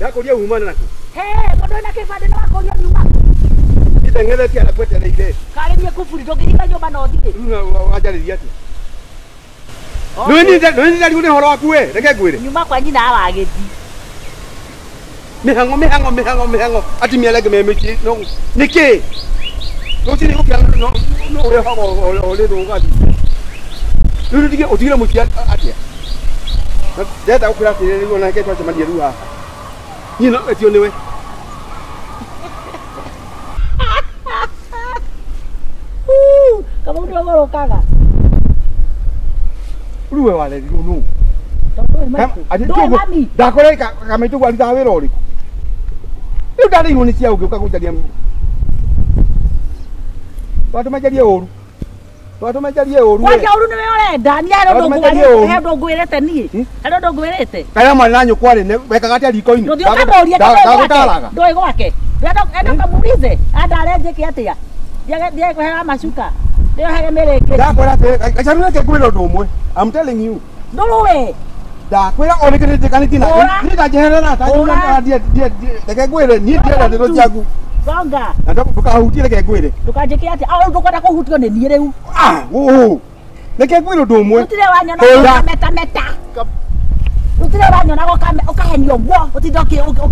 Ndakũria umana naku. He, mũndũ wĩna kĩbandĩ no akũrie nyuma. Iteng'eretie na kwetereire. Karĩ niĩ kuburi ndũngĩhinga nyũmba na ũthiĩ. Rĩu wanjarĩria atĩa? Nĩ ndarigwo nĩ ũhoro waku we, reke ngwĩre. Nyuma kwa nyina wa gĩthi. Mĩhang'o mĩhang'o mĩhang'o mĩhang'o atumia arĩa angĩ me mĩciĩ no nĩkĩ? Rũcinĩ gũkĩa no no ũrĩhoga ũrĩ rũgathiĩ. Rĩu ũtige ũtigire mũciĩ atĩa? Ndĩrenda gũkwĩra atĩrĩrĩ rĩu ona reke twacemania rĩu haha. Niĩ no etio nĩwe. Kamau nĩũgũrũkaga. Rĩu we warerirwo nũ? Ndũĩ mami. Ndakora kamaitũ arutaga wĩra ũrĩkũ? Rĩu ndarĩirwo nĩ cia ũngĩ ũka gũcaria. Watũma njarie ũru. Watũma njarie ũru. Kwaria ũru nĩwe ũrenda. Niĩ harĩ ũndũ ngwĩrĩte niĩ. Harĩ ũndũ ngwĩrĩte. Karĩa mwarĩ na nyũkwa rĩ, wekaga atĩa riko-inĩ? Ndũthiĩ ũkamũrie Ndagũtaraga. Ndũĩ gwake. Enda ũkamũrize. Andare njĩke atĩa? Ndiage kũheaga macuka. Ndĩohage mĩrĩngĩti. Ndakwĩra atĩrĩ, Gacaru reke ngwĩre ũndũ ũmwe. I'm telling you. Ndũrũĩ. Ndakwĩra o rĩngĩ nĩnjĩkanĩtie na niĩ ndanjeherera reke ngwĩre niĩ ndienda ndeto ciaku. Gonga. Na ndũkahutie reke ngwĩre. Ndũkanjĩke atĩa? Ah, ndũkwenda kũhutio nĩ niĩ rĩu. Ah, ũũ. Reke ngwĩre ũndũ ũmwe. Gũtirĩ wanyona meta meta. Gũtirĩ wanyona ũkahenio ũguo, ũtinda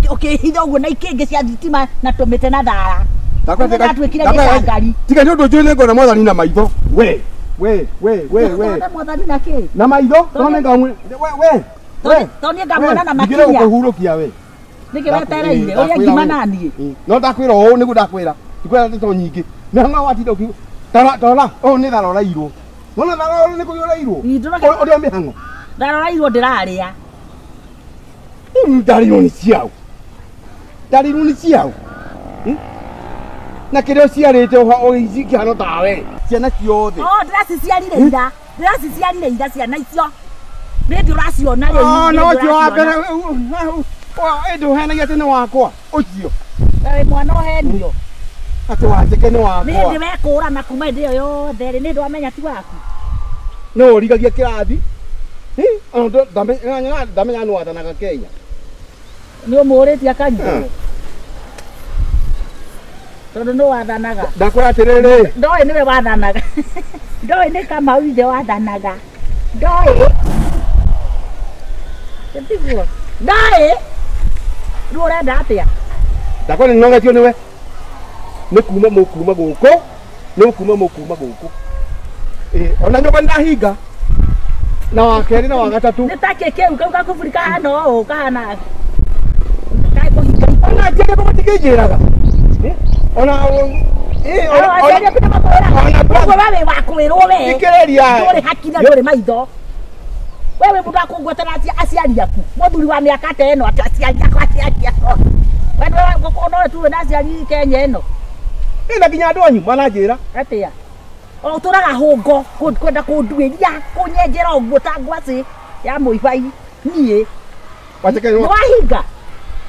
ũkĩhitha ũguo na ikĩngĩ cia thitima na tũmĩtĩ na thara. Ndatuĩkire gĩcangari. Tiga nĩ ũndũ njũĩ nĩngona mwathani na maitho. We, we, we, we, we. Mwathani na kĩ? Na maitho, tondũ nĩngamwe. We, we. Tondũ niĩ ngamuona na makinya. Ndigire gũkũhurũkia we. Nĩkĩ wetereire? Ũrĩa ngima na niĩ. No ndakwĩra ũũ nĩguo ndakwĩra. Ndikwĩra ndeto nyingĩ. Mĩhang'o watinda ũkiuga. Tarora, ũũ nĩ thara ũrairwo. Wona thara ũũ nĩ kũrĩa ũrairwo. Ũrĩa mĩhang'o. Thara ũrairwo ndĩrarĩa. Ndarĩirwo nĩ ciao. Ndarĩirwo nĩ ciao. Na kĩrĩa ũciarĩte ũkĩhana tawe. Ciana ciothe. Oh, ndĩraciciarire ira. Ndĩraciciarire ira ciana icio. Nĩ ndĩ ũraciona rĩu. Oh, no ũcio wa mbere ĩndĩ ũheanagia atĩ nĩ wakwa. Ũcio. Wĩ mwana ũhenio. Atĩ wanjĩke nĩ wakwa. Nĩ hĩndĩ wekũrana kuma hĩndĩ ĩyo yothe rĩ, nĩ hĩndĩ wamenya ti waku. No ũrigagia kĩrathi. Ndamenya nĩ wathanaga Kenya. Nĩ ũmũũrĩtie akanyitwo. Tondũ nĩ wathanaga. Ndakwĩra atĩrĩrĩ. Ndoĩ nĩwe wathanaga. Ndoĩ nĩ Kamau ithe wathanaga. Ndoĩ. Tiguo. Ndoĩ. Rĩu ũrenda atĩa? Ndakwĩra nĩnogetio nĩwe. Nĩ kuma mũkuma gũkũ. Nĩ kuma mũkuma gũkũ. Ona nyũmba nĩndahinga. Na wa kerĩ na wa gatatũ. Nĩ ta kĩ kĩu kau gakuburi kahana ũũ kahana. Kaĩ kũhinga. Ona njiaria matingĩnjĩraga. Ona ũguo we wĩ wa kwĩrwo we. Thikĩrĩria. Ndũrĩ haki na ndũrĩ maitho. Wewe wĩ mũndũ wa kũngwetera aciari aku. Mũthuri wa mĩaka ta ĩno atĩ aciari akwa aciari akwa. We no tu wĩna aciari Kenya ĩno. Ĩna nginya andũ anyu mananjĩra. Atĩa? O ũtũraga hũngo kwenda kũnduĩria kũnyenjera ũguo ta ngwacĩ ya mũibai niĩ. Nĩ wahinga?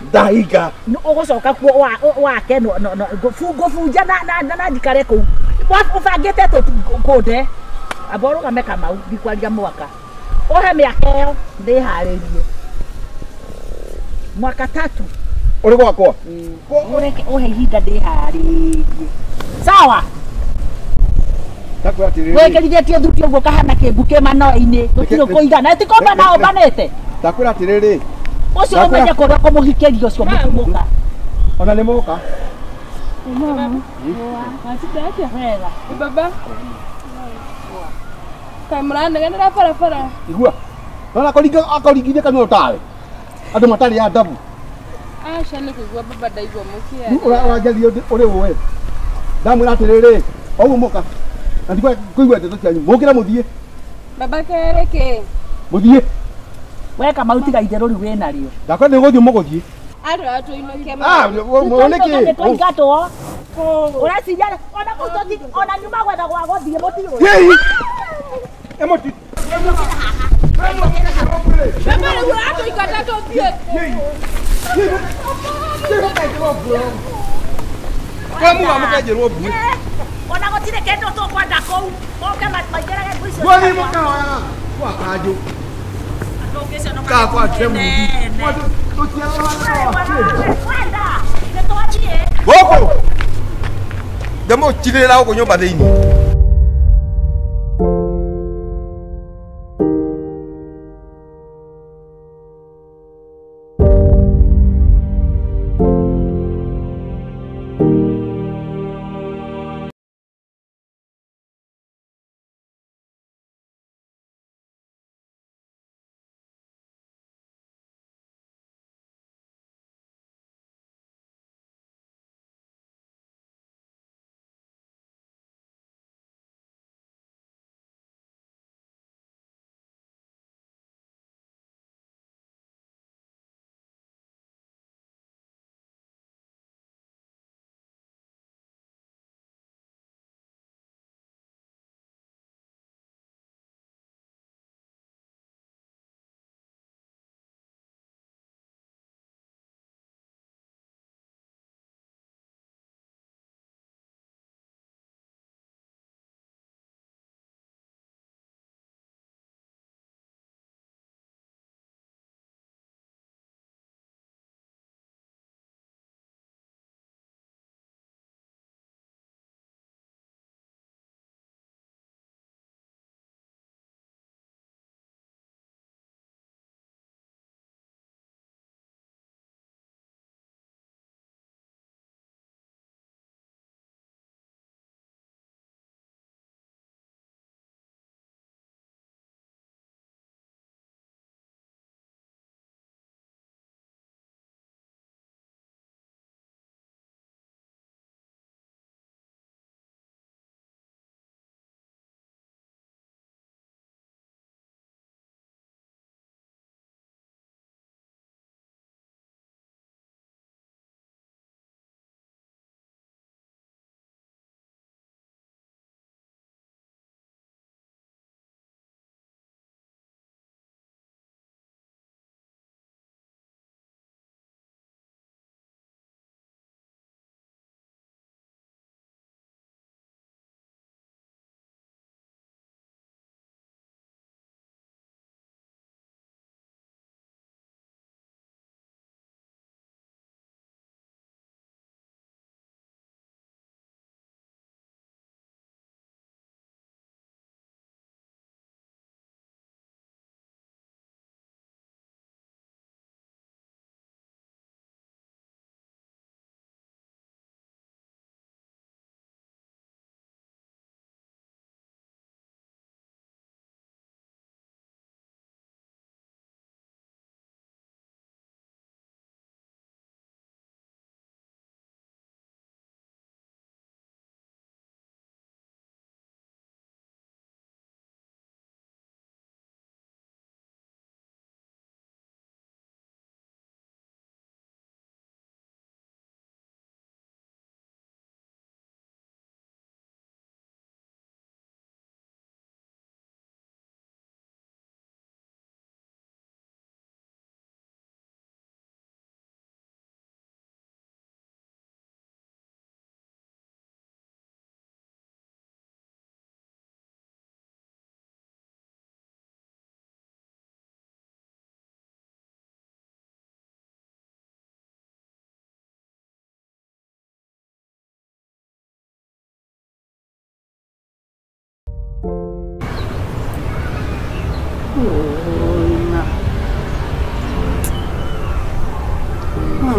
Ndahinga. Ũgũcoka kuo wake ngũbunja na njikare kũu. Ũbangĩte kũnde. Amba ũrũgame Kamau ndikwaria mwaka. Ũhe mĩaka ĩyo ndĩharĩrie. Mwaka tatu. Ũrĩ gwakwa? Ũreke ũhe ihinda ndĩharĩrie. Sawa? Ndakwĩra atĩrĩrĩ. Wĩkĩrithĩtie thuti ũguo kahana kĩmbu kĩ manoe-inĩ. Gũtirĩ kũigana. Ti kũmbana ũmbanĩte. Ndakwĩra atĩrĩrĩ. Ũcio ũmenye kũrĩa kũmũhikĩria ũcio mũtumũka. Ona nĩ moka. Watinda atĩa? Wega. Baba. Kaĩ mũranegenera barabara? Igua. Nona akũringithia kanua tawe. Andũ matarĩ adabu. Aca nĩ kũigua baba ndaigua mũkĩaria. Ũranjaria ũrĩ ũĩ. Ndamwĩra atĩrĩrĩ, ũguo moka. Na ndikwenda kũigua ndeto cianyu. Mũkĩre mũthiĩ. Baba kerĩ kĩ? Mũthiĩ. We Kamau tiga itherũ rĩu wĩnarĩo. Ndakwenda nĩ gũthiĩ mũgũthiĩ. Andũ atũinũke. Ah, nĩkĩ? Twaingatwo. Ũreciria ona kũu tũthi ona nyuma gwetha gwa gũthiĩ mũtiũĩ. Hihi. Emoti. Baba rĩu ũratũingata tũthiĩ kũ? Kwa muga mũkenjerwo mbuĩ. Ona gũtirĩ kĩndũ tũkwenda kũu. Moke maingĩrage nguo icio. Gũthiĩ mũkahoyaga kwa kanjũ. Ka kwa temu. Goko. Demo chilera uko nyumba thini.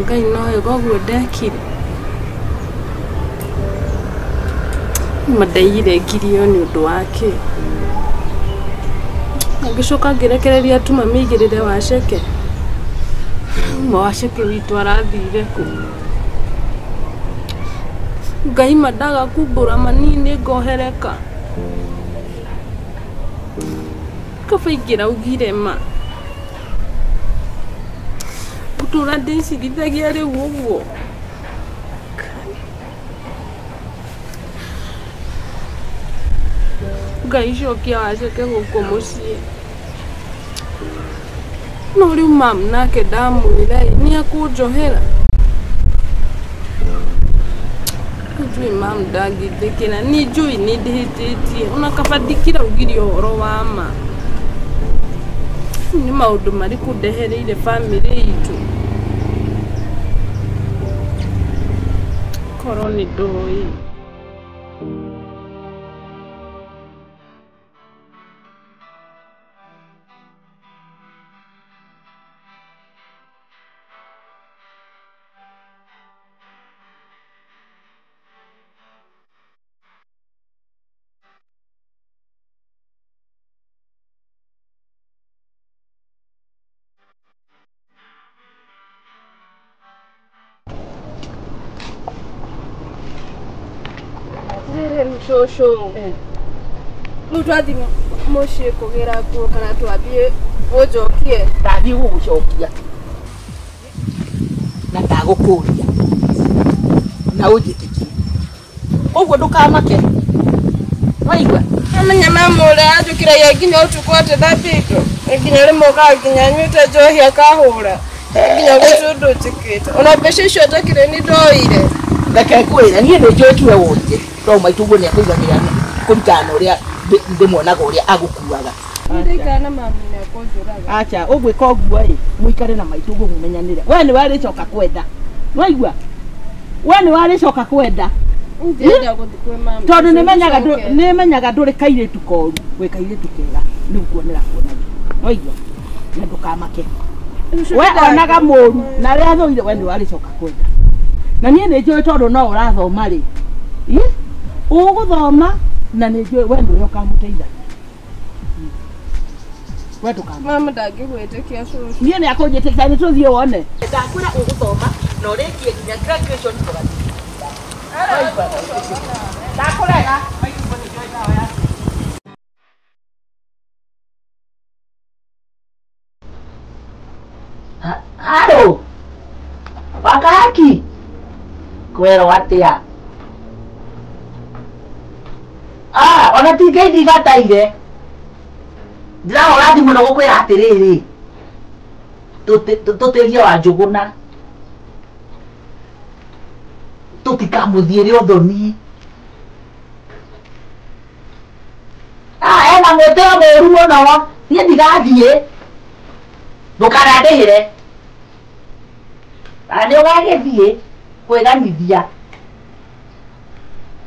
Ngai no koguo ndekire mandaiyire ngirio nĩ ũndũ wake ngĩcoka ngĩrekereria atuma mĩigĩrĩre waceke ma waceke witũ arathire kũ Ngai mandaga kumbũra manini ngohereka kaba ingĩraugire ma gũtũra ndĩcirithagia rĩu ũguo Ngai cokia waceke gũkũ mũciĩ no rĩu mam nake ndamwĩra nĩ akũnjohera njũĩ mam ndangĩtĩkĩra nĩ njũĩ nĩ ndĩhĩtĩtie ona kaba ndikĩraugire ũhoro wa ma Nĩ maũndũ marĩkũ ndehereire bamĩrĩ itũ? Korwo nĩ ndoĩ. Shosho. Rĩu twathiĩ mũciĩ kũgĩra nguo kana twathiĩ ũnjokie? Ndathiĩ gũgũcokia na ndagũkũria na ũnjĩtĩkie ũguo ndũkamake waigua. Amenya mama ũrĩa anjũkĩragia nginya ũtukũ atĩ thambie indo nginya rĩmwe okaga nginya anyuĩte njohi akahũra nginya gũtirĩ ũndũ njĩkĩte ona mbeca icio njakĩrĩ nĩ ndoire. Reke ngwĩre niĩ nĩ njũĩ tiwe woire tondũ maitũ nĩ akũiganĩra kũringana na ũrĩa ndĩmuonaga ũrĩa agũkuaga. Ndikara na mami nĩ akũnjũraga. Acha ũgwĩka ũguo ĩ mũikare na maitũ ũguo mũmenyanĩre. We nĩ warĩcoka kwenda waigua, we nĩ warĩcoka kwenda. Ndĩrenda gũthiĩ kwĩ mami tondũ nĩmenyaga ndũrĩ kairĩtu koru, wĩ kairĩtu kega nĩ ũkuonera kuonagia waigua, na ndũkamake. We onaga mũru na arĩa athũire we nĩ warĩcoka kwenda. Na niĩ nĩ njũĩ tondũ no ũrathoma rĩ, ũgũthoma na nĩ njũĩ we nĩwe ũkamũteithagia. We ndũkamake. Mama ndangĩgwĩtĩkia cũcũ. Niĩ nĩ akũnjĩtĩkia nĩ tũthiĩ wone. Ndakwĩra ũgũthoma na ũrĩkie nginya graduation tũgathiĩ. Ndakũrega. Haro wakahaki kwĩrwo atĩa? Ah, ona ti ngai ndibataire ndĩrahũra thimũ na gũkwĩra atĩrĩrĩ tũtĩrie wa Njũgũna tũtikamũthiĩre ũthoni. Ah, ena mwĩtĩo mũũru mũno niĩ ndigathiĩ ndũkanandĩhĩre na nĩ ũgagĩthiĩ kwĩganithia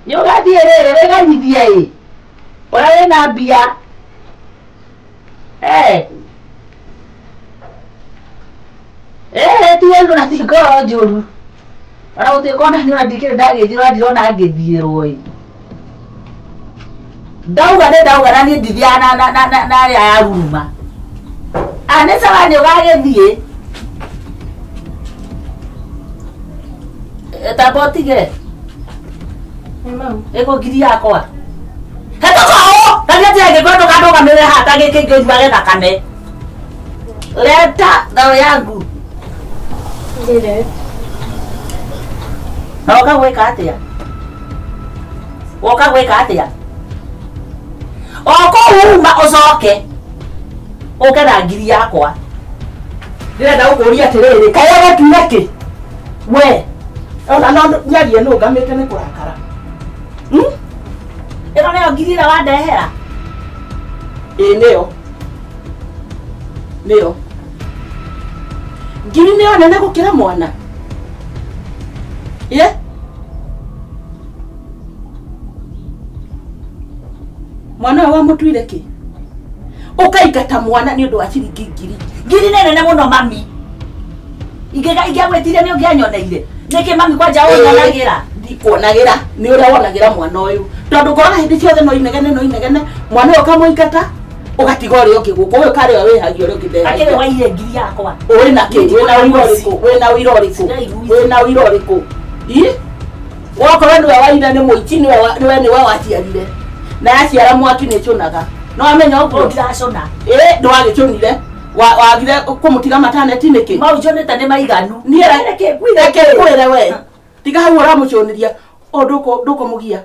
nĩ ũgathiĩ rĩrĩ wĩganithie ĩ ũrĩa wĩna mbia tiwe na ti ngoro njũru ona gũtuĩka ona niĩ ona ndikĩrĩ ndagĩthiĩrwo ndirona ngĩthiĩrwo ĩ ndauga nĩ ndauga na niĩ ndithiaga na arĩa ya ruruma. Ah, nĩ sawa nĩ ũgagĩthiĩ tamba ũtige ĩkũ ngiri yakwa hetũka ũũ na niĩ ndirĩ ngĩkorwo ndũkanũgamĩrĩre haha ta gĩkĩ ngĩnyuage thakame. Leta thao yangu. Ndĩre. Na woka gwĩka atĩa? Woka gwĩka atĩa? O kũu uma ũcoke ũke na ngiri yakwa. Ndĩrenda gũkũria atĩrĩrĩ kaĩ ũgatuire kĩ? We ona no nyarie nũ ngamĩte nĩ kũrakara. Ĩno nĩyo ngiri ĩrĩa wandehera? Ĩĩ nĩyo. Nĩyo. Ngiri nĩyo nene gũkĩra mwana. Ĩĩ? Mwana ũyũ wamũtuire kĩ? Ũkaingata mwana nĩ ũndũ wa ciringi ngiri. Ngiri nĩ nene mũno mami. Ingĩagwĩtire nĩ ũngĩanyoneire. Nĩkĩ mami kwanja ũnyonagĩra? Ndikuonagĩra nĩ ũrĩa wonagĩra mwana ũyũ. Tondũ ngona hĩndĩ ciothe no inegene no inegene mwana ũyũ ũkamũingata ũgatiga ũrĩa ũngĩ gũkũ ũyũ karĩa wĩhagia ũrĩa ũngĩ ndehagia. Akĩrĩ waire ngiri yakwa. Ũrĩ na kĩ? Wĩna ũira ũrĩkũ? Wĩna ũira ũrĩkũ? Wĩna ũira ũrĩkũ? Ĩ? Wakorwo nĩwe waire nĩ mũici nĩwe nĩwe waciarire. Na yaciara mwaki nĩ ĩcũnaga. No amenya ũguo? Ndiracũna. Ĩ ndwagĩcũnire. Wagire kũmũtiga mataneti nĩkĩ? Mau njũnĩte nĩ maiganu. Niĩ reke ngwĩre we. Tiga hau ũramũcũnĩria o ndũkũmũgia.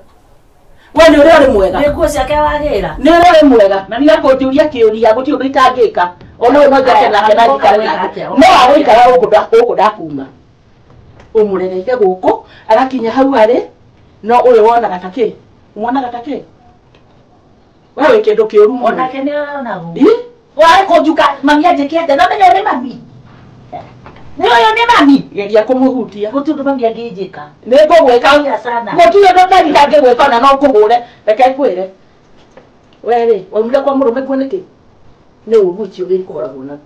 We nĩ ũrĩa ũrĩ mwega. Nĩ nguo ciake wagĩra. Nĩ ũrĩa ũrĩ mwega. Na nĩ akũnjũria kĩũria gũtirĩ ũndũ itangĩka. Ona ũyũ no njoke nake na njikare nake. No agũikara gũkũ ndakuma. Ũmũrerete gũkũ agakinya hau arĩ no ũyũ wonaga ta kĩ? Wonaga ta kĩ? We wĩ kĩndũ kĩũru mũno. Onake nĩ aronagwo. Ĩ? Wale kũnjuka mami anjĩke atĩa? No menya nĩ mami. Nĩ ũyũ nĩ mami. Geria kũmũhutia. Gũtirĩ ũndũ mami angĩnjĩka. Nĩ ngũgwĩka. Sana. Gũtirĩ ũndũ mami angĩgwĩka ona no ngũhũre. Reke ngwĩre. We rĩ, waumire kwa mũrũme kuo nĩkĩ? Nĩ ũru ũcio wĩkoragwo naguo.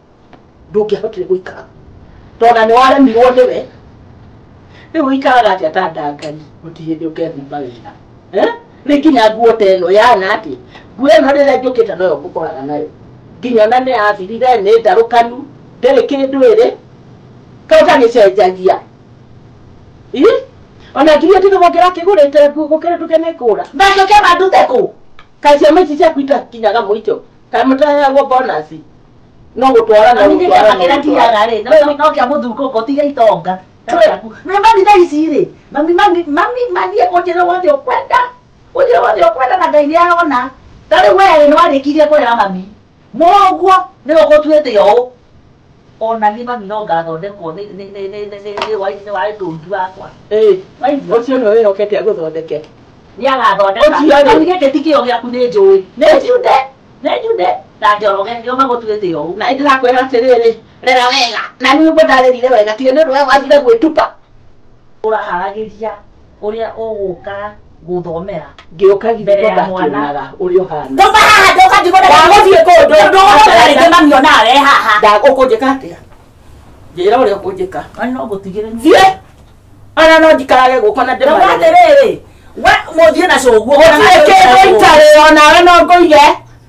Ndũngĩahotire gũikara. Tondũ nĩ waremirwo nĩwe. Rĩu ũikaraga atĩa ta ndangari? Gũtirĩ hĩndĩ ũkethimba wega. Nĩ nginya nguo ta ĩno yana atĩ nguo ĩno rĩrĩa njũkĩte noyo ngũkoraga nayo. Nginya ona nĩ yathirire nĩ ndarũkanu ndĩrĩ kĩndũ ĩrĩ kau tagĩcenjagia. Ĩ? Ona nginya tiga gũkĩra kĩgũrĩte nguo gũkĩra nduke nĩ kũra. Nakĩo kĩama ndute kũ? Kaĩ ciama ici ciaku itakinyaga mũico? Kaĩ mũtaheagwo bonus? No gũtwara na Mami nĩ gũtwara kĩama na kĩrĩa gũtwara. ngiaga rĩ, no kĩa mũthukũko tiga itonga. Nĩ mami thaa ici rĩ, mami mami mami mami ũnjĩre wothe ũkwenda. Ũnjĩre wothe ũkwenda na Ngai nĩ arona. Ta rĩu we nĩ warĩkirie kũrera mami. Mũguo nĩ ũgũtuĩte ũũ. Ona niĩ mami no ngathondekwo nĩ nĩ nĩ nĩ nĩ nĩ wa ndũngi wakwa. Ĩ, Waigua? ũcio nĩwe wĩhokete agũthondeke. Nĩ agathondeka. Ũcio rĩ. Mami gĩkĩ ti kĩo gĩaku nĩ njũĩ. Nĩ Jude. Nĩ Jude. Na Njoroge nĩo magũtuĩte ũũ. Na ndĩrakwĩra atĩrĩrĩ, rera wega. Na nĩ ũguo ndarerire wega, tiga nĩ ũndũ we wathire gwĩtupa. Ũraharagĩria ũrĩa ũgũka gũthomera. Ngĩũka githĩ Mbere ya mwana. ndakĩonaga ũrĩa ũhana. Ndũma haha ndoka njigũra. Ndagũthiĩ kũndũ. Ndũgũthomera rĩngĩ mami onawe haha. Ũkũnjĩka atĩa? Njĩra ũrĩa ũkũnjĩka. Mami no ngũtigĩre. Thiĩ. Ona no njikarage gũkũ na Ndauga ndĩmarere. atĩrĩrĩ, we mũthiĩ na cũguo. Gũtirĩ kĩndũ itarĩ onawe no ngũige.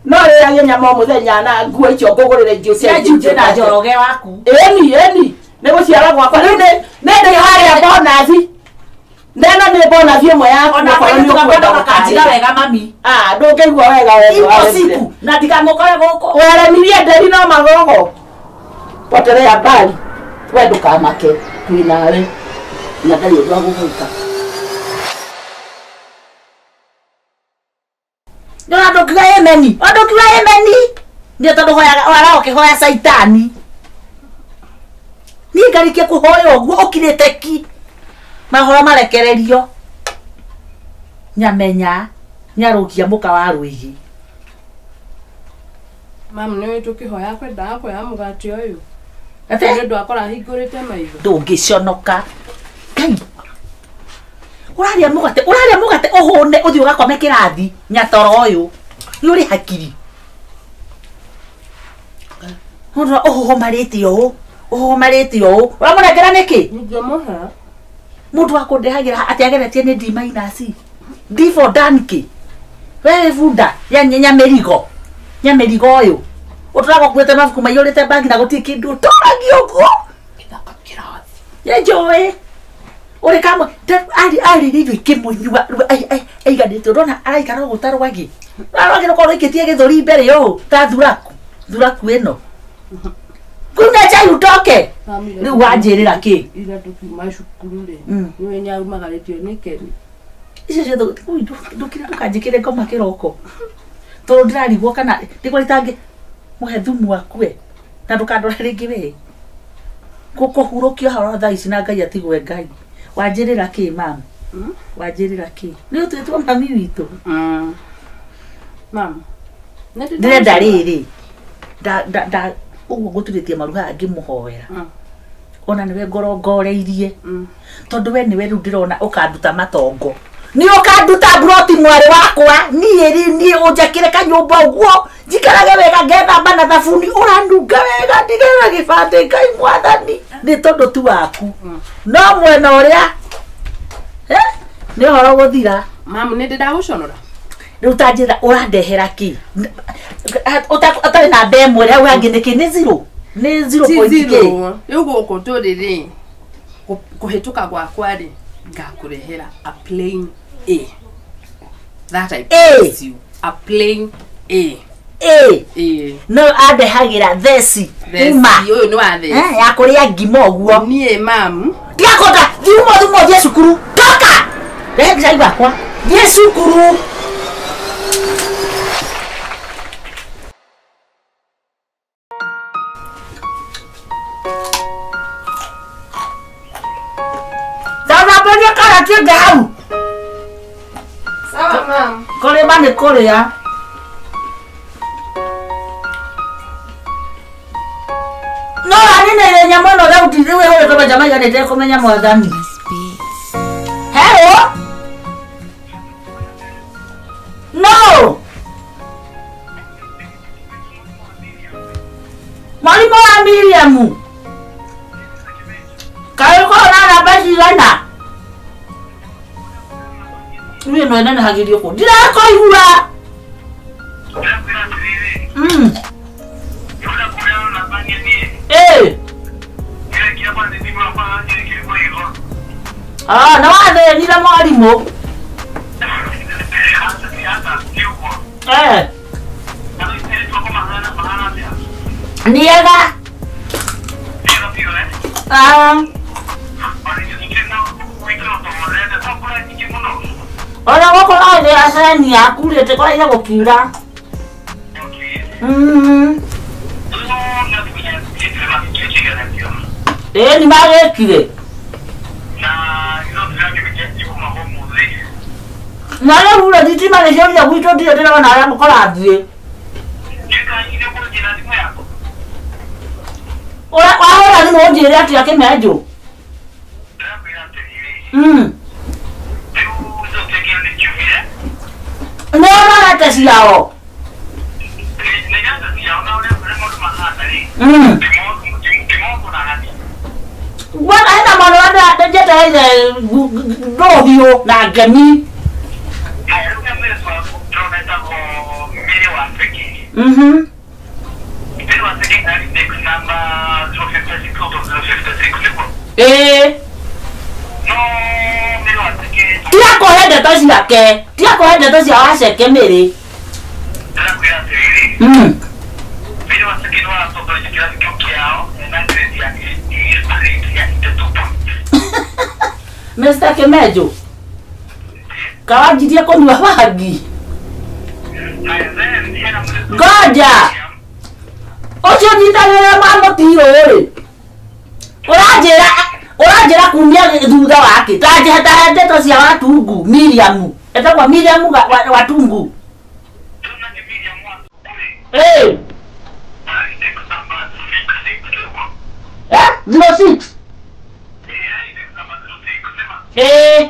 No rĩagie nyama o mũthenya na nguo icio ngũgũrĩre ingĩ Cia Jude na Njoroge waku. Ĩni, ĩni. Nĩ gũciara gwakwa. Rĩu nĩ ndĩ harĩa bonus. Neno nĩ bonus ĩmwe yaku Ona okorwo nĩ ũkwenda ũkanjiga gũkarĩra. wega mami. Ah, ndũngĩigua wega we. Ipo siku na ndikamũkore gũkũ. Weremirie nderi no magogo. Potelea mbali. We ndũkamake twĩ nawe. Na ndarĩ ũndũ wa gũgwĩka. Ndona ndũkiuga ĩmeni. Ndũkiuga ĩmeni. Nĩ tondũ hoyaga wara ũkĩhoya caitani. Niĩ ngarĩkia kũhoya ũguo ũkirĩte ki. Mahoro marekererio. Nyamenya nyarũkia mũka wa rwĩgĩ. Mam nĩ tũkĩhoya kwendaga kũoya mũgate ũyũ. Atĩ? Nĩ ũndũ akora ahingũrĩte maitho. Ndũngĩconoka. Ngai. Ũrarĩa mũgate, ũrarĩa mũgate ũhũne ũthiĩ ũgakome kĩrathi nyatoro ũyũ. Nĩ ũrĩ hakiri. Mũndũ ũhũhũmarĩte ũũ, ũhũhũmarĩte ũũ. Ũramũnengera nĩkĩ? Ingĩmũhe. Mũndũ wa kũndehagĩra atĩ ageretie nĩ D minus. D for donkey. We wĩ bunda ya nyamĩrigo. Nyamĩrigo ũyũ. Ũtũraga ũkuĩte mabuku maiyũrĩte bagi na gũtirĩ kĩndũ ũtũragia ũguo. Gĩthaka kĩrathi. Nĩ njũĩ. Ũrĩ kamwe arĩrĩ irio ikĩmũnyua aiganĩte ũrona araikara ũguo ta rwagĩ. Rwagĩ rũkorwo rũikĩtie gĩthũri mbere ũũ ta thuraku. Thuraku ĩno. Kunywa chai utoke. Rĩu wanjĩrĩra kĩ? Ira tũkiuma cukuru rĩ, nĩwe nĩaumagarĩtio nĩ Keni. Icio ciothe ndũkire ndũkanjĩkĩre ngoma kĩroko. Tondũ ndĩrarigwo kana nĩguo rĩtangĩ mũhe thumu akue na ndũkandore rĩngĩ we. Gũkũhurũkio horo thaa ici na Ngai atigwe Ngai. Wanjĩrĩra kĩ mam? Wanjĩrĩra kĩ? Nĩ ũtuĩtwo mami witũ. Mam. Ndĩrenda rĩrĩ. Nda ũguo ngũturĩtie maru haha ngĩmũhoera. Ona nĩwe ngorongoreirie. Tondũ we nĩwe rĩu ndĩrona ũkanduta matongo. Nĩ ũkanduta mburoti mwarĩ wakwa. Niĩ rĩ niĩ ũnjakĩre kanyũmba ũguo. Njikarage wega ngethamba na thabuni ũranunga wega ndigera gĩbandĩ Ngai mwathani. Nĩ tondũ tu waku. No mwena ũrĩa nĩ ũhoro gũthira. Mam nĩ ndĩndagũconora. Rĩu ta njĩra ũrandehera kĩ? Ũtarĩ na mbe ĩmwe hau hangĩ nĩkĩ? Nĩ zero. Nĩ zero point kĩ? Rĩu gũkũ tũrĩ rĩ, kũhĩtũka gwakwa rĩ, ngakũrehera a plain A. That I promise you. A plain A. A. A. No andehagĩra theci. Uma. Ũyũ nĩ wa theci. Ya kũrĩa ngima ũguo. Niĩ mam. Tiga kũnda, thiĩ ũmũthĩ ũmũthĩ ũthiĩ cukuru. Toka! Rehe cai wakwa. Thiĩ cukuru. Thambia karati ĩngĩ hau. Sawa mam. Kũrĩma nĩ kũrĩa. Rĩu ĩhũrĩtwo maita maigana ĩtekũmenya mwathani. Hello? No! Mwalimu wa Miriam. Kaĩ ũkorwo na namba cigana? Rĩu ĩno ĩnenehagĩrio kũ? Ndirakoigua. Eh. Ah, na wathĩnire mwarimũ. Eh. Niega. Ah. Ona gũkũ no thĩ aceni akurĩte kũraire gũkiura. Ĩĩ nĩ magĩkire. Na rĩu rĩ thitima nĩ ciorire gwitũ ndirĩ ndĩrona harĩa kũrathiĩ. Wahũra thimũ ũnjĩre atĩa Kĩmenjũ? Nĩ ũrorete ciao? Bwana hena mwana wa njetereire ndũhiũ na ngemi. Ĩĩ. Tiga kũhe ndeto ciake, tiga kũhe ndeto cia Waceke Mĩrĩ. Mr. Kĩmenjũ, kawanjirie kũnyua bangi. Ngoja. Ũcio nyitagĩrĩra mamũtirũ rĩ. Ũranjĩra kumia thutha wake. Ta ndeto cia Watungu, Miriam. Etagwo Miriam Watungu. Eh. Eh? 06. Eh.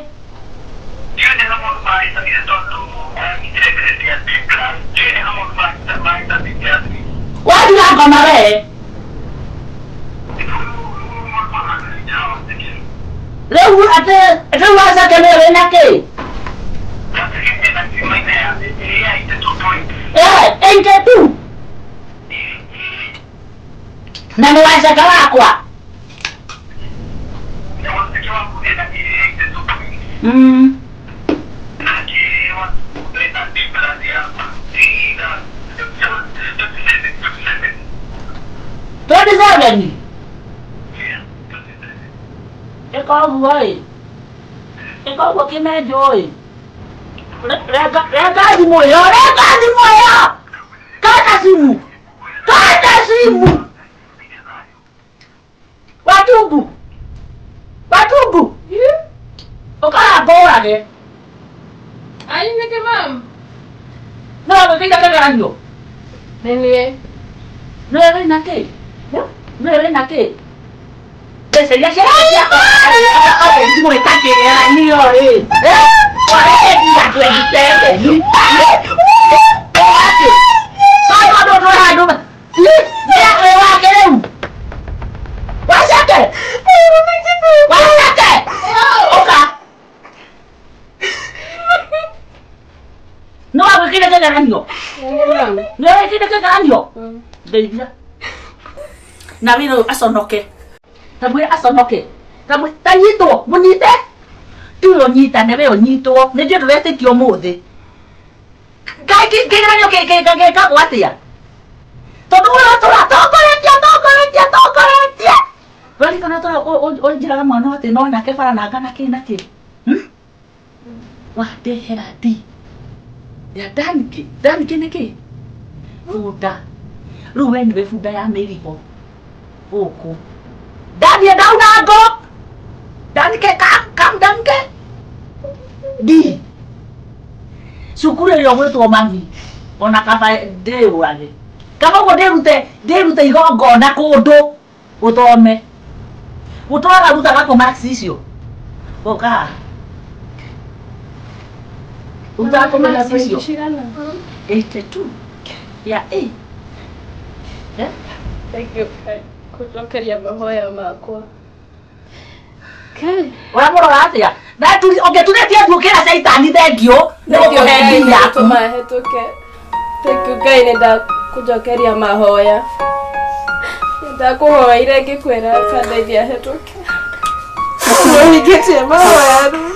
Wathiĩ ngoma we. Rĩu atĩ rĩu Waceke nĩwe wĩna kĩ? Eh, 82. Na nĩ Waceke wakwa. 27. Ĩka ũguo ĩ. Ĩka ũguo Kĩmenjũ ĩ. Renga thimũ ĩyo, renga thimũ ĩyo. Kata simu. Kata simu. Watungu. Watungu. Ũkara ngũrage. Ai nĩkĩ mam? No gwĩkĩire kĩgeranio. Nĩ niĩ. Nĩwe wĩna kĩ? Nĩwe wĩna kĩ? Mbeca iria ciakwa gwĩka kĩgeranio rĩ. Warendia 27. Tondũ ndũrĩ handũ. Nĩ wake rĩu. Waceke. Waceke. Ũka. Nĩ wagwĩkire kĩgeranio? Nĩ wekire kĩgeranio? Ndeithia. Na wĩra ũyũ aconoke. Ta mwĩre aconoke. Ta nyitwo, mũnyite. Tiwe ũnyitane, we ũnyitwo. Nĩ ndiũ ndũretĩkia ũmũthĩ. Kaĩ kĩgeranio gĩkagwo atĩa? Tondũ ũyũ tũratongoretie, tongoretie, tongoretie. Ũraririkana ũnjĩraga mwana atĩ no nake bara nanga na kĩ na kĩ? Wandehera ndi. Ya Danke, Danke nĩ kĩ? Bunda. Rĩu we nĩwe bunda ya mĩrigo. Gũkũ. Ndathiĩ ndauna ngũ. Danke, kam Danke. Ndi. Cukuru ĩrĩa ũgwĩtwo mami. Ona kaba ndĩũrage. Kaba ũguo ndĩrute igongona kũndũ ũthome. Gũtũraga rutaga kũ marks icio? Goka haha. Rutaga kũ marks icio? 82. Ya A. Eh? Thank you Ngai kũnjokeria mahoya makwa. Ngai. Ũramũrora atĩa? Na ũngĩturĩtie nduũkĩra caitani thengio nĩ gũkũhe ndini yaku. Tũma hetũke. Thank you Ngai nĩ ndakũnjokeria mahoya. Nĩ ndakũhoire ngĩkwĩra kandeithia hetũke. Nĩũhingĩtie mahoya rĩu.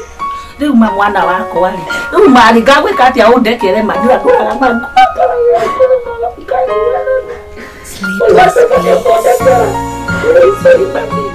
Rĩu ma mwana wakwa rĩ, rĩu marĩ ngagwĩka atĩa ũndekere ma ndũraga ma. Sleepless bliss. Sleepless.